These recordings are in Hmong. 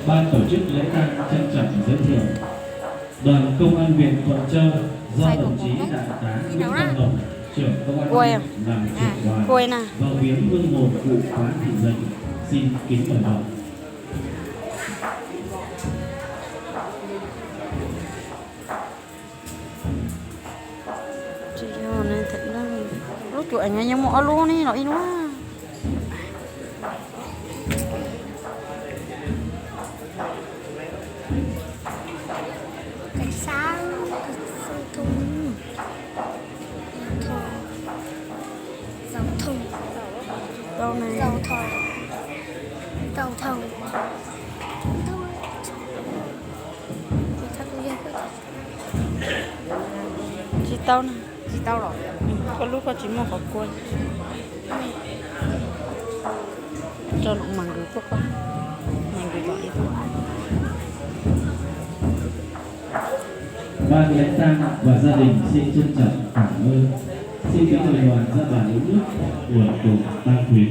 Ban tổ chức lễ tang trân trọng giới thiệu, Đoàn Công an huyện Thuận Châu do đồng chí Đại tá Nguyễn Văn Hồng, trưởng Công an huyện, làm trưởng đoàn vào viếng hương hồn cụ Khóa Thị Dành. Xin kính mời đoàn. Lub cuam eev no muaj ob lub ne, los ib lub. Cảnh sát, giao thông, giao thông, giao thông, giao thông. Tsis tau na. Tsis tau los? Koj lub koj tsis muaj qhov kua. Tso mam nkws koj, mam nkws tom li. Ban lễ tang và gia đình xin trân trọng cảm ơn. Xin kính mời đoàn ra bàn uống nước uống cùng tang quyến.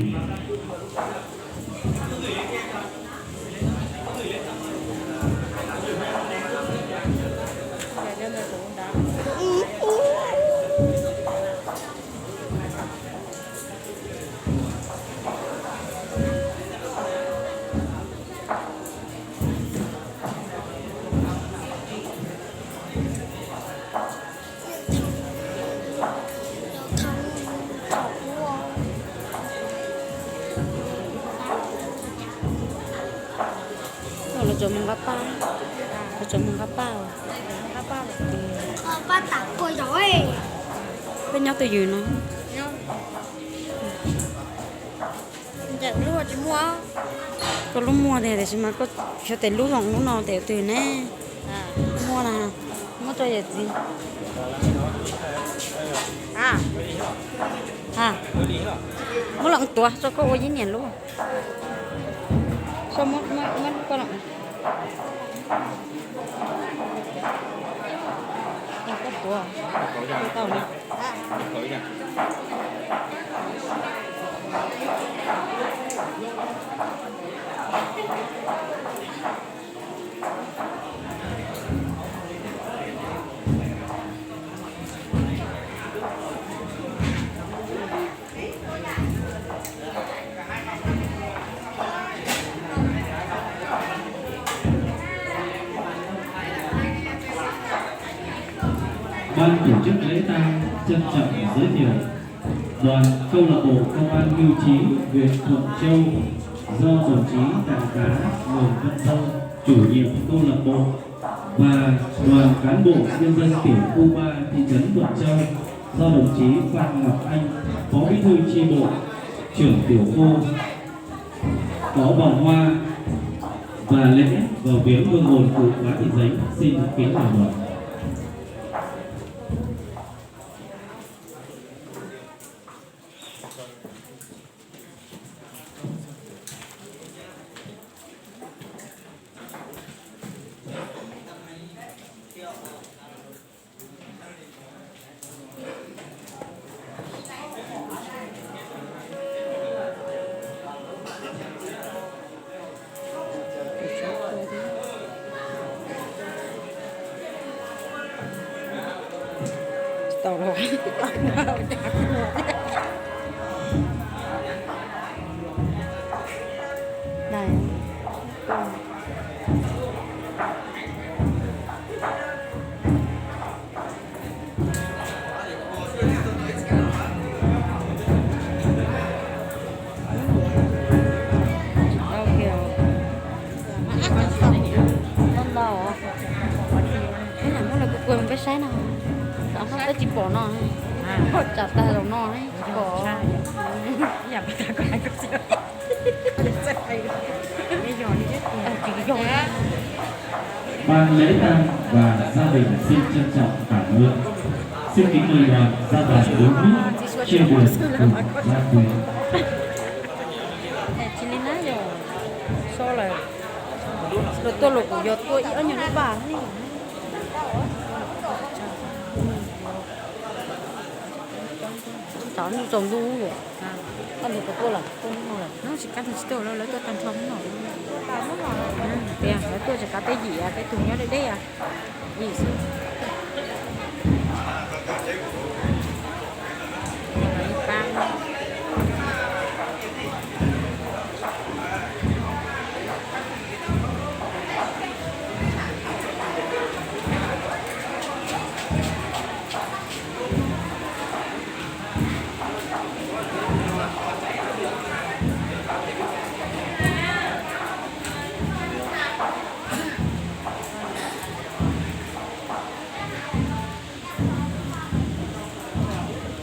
Lawv cov mus nqa paj, lawv cov mus nqa paj. Peb nyob twj ywm no. Koj lub muaj tiag tiam sis mas koj xyov tes lub zoo lub no tes twg ne? Muaj na, muab tso yawm txiv. Muab los tuav tso koj ua ib niam lub. Koj los, koj tuav tau na. Ban tổ chức lễ tang trân trọng giới thiệu Đoàn Câu lạc bộ Công an Hưu Trí huyện Thuận Châu do đồng chí Đại tá Ngô Văn Thông, chủ nhiệm câu lạc bộ, và đoàn cán bộ nhân dân tiểu khu ba thị trấn Thuận Châu do đồng chí Phan Ngọc Anh, Phó Bí thư chi bộ, trưởng tiểu khu, có vòng hoa và lễ vào viếng hương hồn cụ Khóa Thị Dánh. Xin kính mời đoàn. Tau los. Tsis tau kiag. Tau ntau. Muab lawv kua kua peb saib no. Tam no peb tsis pom no. Tsam tag zaum no tsis pom. Ban lễ tang và gia đình xin trân trọng cảm ơn. Xin kính mời đoàn ra bàn uống nước chia buồn cùng gia quyến. Tsis li na yog so lawm, lawv tuaj los kuv yog tuaj ib ob nyuag lub paj li. Tsav ntuj tsaus ntuj lawm, koj nrhiav puas tuaj lawm, tuaj hnub no lawm. Tsis kab tsis tuaj lawm, lawv tuaj tag nrho hnub no. Cov tej yim, tej tug nyob deb deb, yim xwb.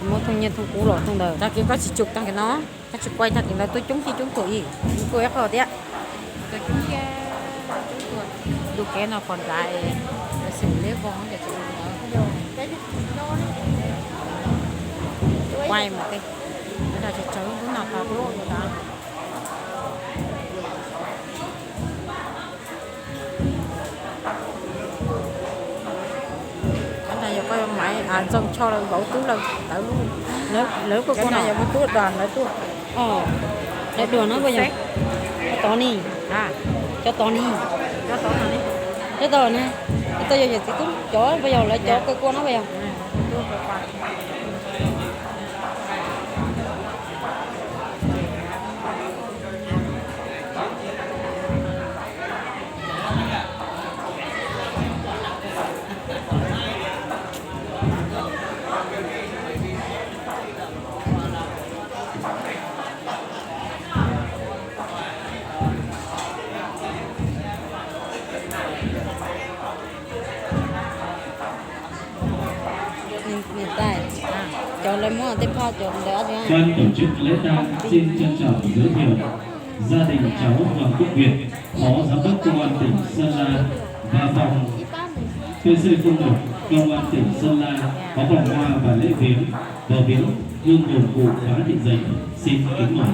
Muab thooj nyiaj thooj kub los thooj ntawd. Tag kis koj tsis cug tag kis no, koj tsis quaj tag kis ntawd tuaj coob tib coob tuaj ib, kuj ib qho thiab. Tuaj coob thiab, coob tuaj. Lub kev no pom nrad, lawv xwm leb vog ces tsis ua ntawd. Quaj mas tej, lawv dag tsawg tsawg lub hnub no tau tuaj ua ntawd. Qhov no yog koj yuav Maiv Ntxooj Choj lawv vauv tub lawv tawv lub. Lawv kuj, qhov no yog muaj tub das lawv tuaj. Lawv dua no puas yog? Cov tod ni. Cov tod ni. Cov tod ne. Cov tod yog yawm txiv tub cov puas yog, lawv cov kawg kua no puas yog? Niam tais, cov lawv muab tej phauj cov ntawd. Ban tổ chức lễ tang xin trân trọng giới thiệu gia đình cháu Hoàng Quốc Việt, Phó Giám đốc Công an tỉnh Sơn La và phòng P C không một Công an tỉnh Sơn La có vòng hoa và lễ viếng, vào viếng hương hồn cụ Phá Thị Dành. Xin kính mời.